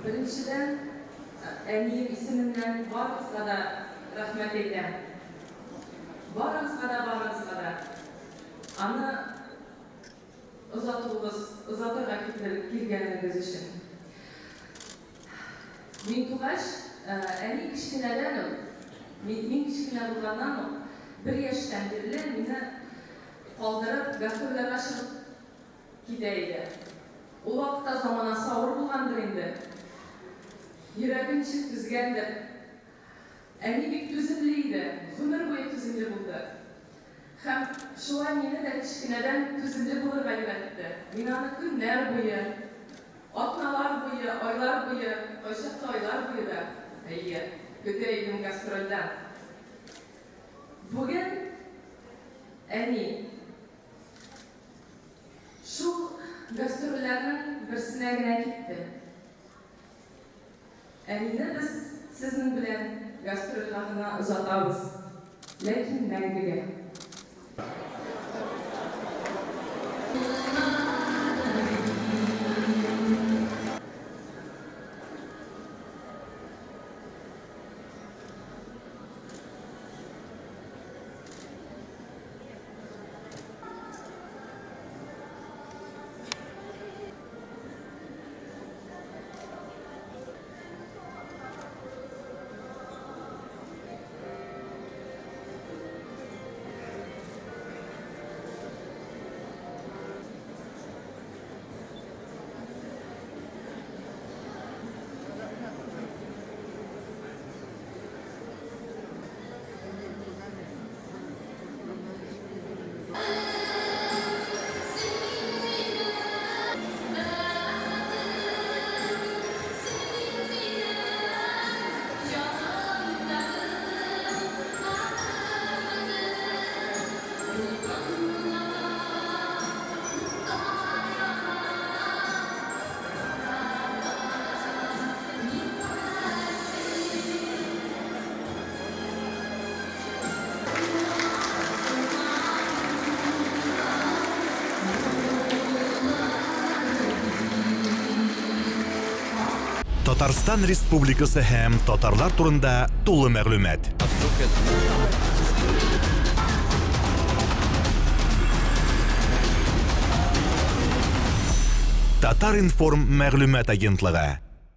Беренчедән, әнием исеменнән барыгызга да рәхмәт әйтәм. Барыгызга да, барыгызга да. Аны озатуыгыз, озатырга килгәнегез өчен. Мин тугач, әни кечкенәдән үк, мин кечкенә булганнан ук, бер яшьтән бирле мине калдырып, гастрольләргә чыгып китә иде. Ул вакытта заманасы авыр булгандыр инде. Йөрәге ничек түзгәндер. Әни бик түземле иде, гомер буе түземле булды. Һәм шулай мине дә кечкенәдән түземле булырга өйрәтте. Мин аны көннәр буе, атналар буе, айлар буе, кайчакта айлар буе да, әйе, көтә идем гастрольдән. Бүген әни шул гастрольләрнең берсенә генә китте. Әнине без сезнең белән гастрольгә гына озатабыз, ләкин мәңгегә. Татарстан Республикасы һәм татарлар турында тулы мәгълүмат. Татар-информ мәгълүмат агентлыгы.